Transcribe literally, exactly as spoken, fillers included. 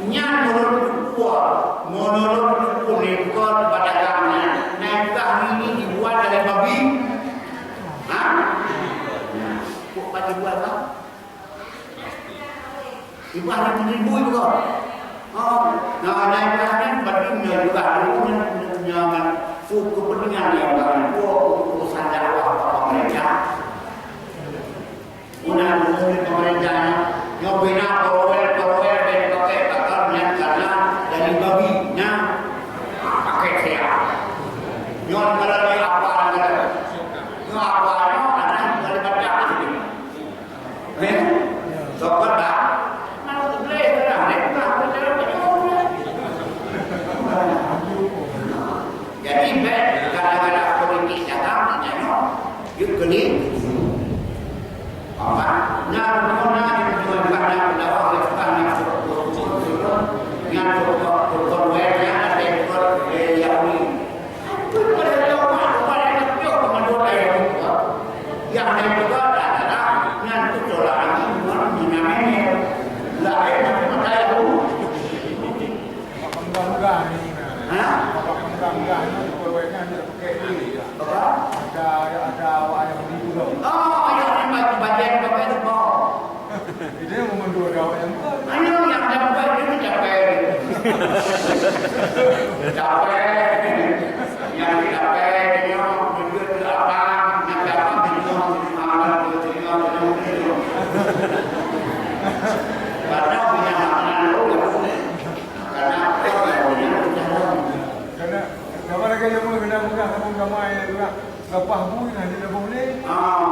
Nyan menurut buku, menurut buku likot pedagang nyan, naikah ini dibuat dari babi? Ha? Kok pada buat apa? Ibah ni ribu juga. Oh, nah, naikah nyan babi nyan juga, nyan, nyan, nyan, untuk kepentingan yang banyak, untuk urusan dakwah pemerintah. Guna guna pemerintah nyoe bina pawai-pawai dan pakai bakar nyan karena dari babi nyan pakai saya. Nyoe kalau ni apa nyoe apa nyoe anak dari badak sini. Eh? Sobat dah. Mana boleh dah, dah. Jadi, bèk gara-gara politik dagang, nyan nyoe, yuk keuning. Amat, na rumoh na di tujuan bak na pendawa, lepas na nyan tukang, tukang wèn nyan ada tukang, eh, Yahudi. Ampun, pada Allah, pada Allah, pada Allah, pada Allah. Yang lain juga adalah nyan tu tolak angin, nyan, nyan, nyan. Lain macam kata Yahudi. Bak pemuda-muda ni, nah. Hah? Bak pemuda-muda ni, pegawai nyan dia pakai ni. Apa? Ada, ada awak yang beli tu tau. Oh, yang ni bagi bagian pakai tu, oh. Itu yang membantu ada awak yang buka. Ayo, yang dapat itu capek. Capek. Yang capek, dia tunjuk ke apa, yang dapat itu, ah, itu, itu. Padahal punya makanan tu, Karena apa? Karena, karena lagi ilmu kena mudah, kamu damai, lepas bui, nanti dah boleh. Ah,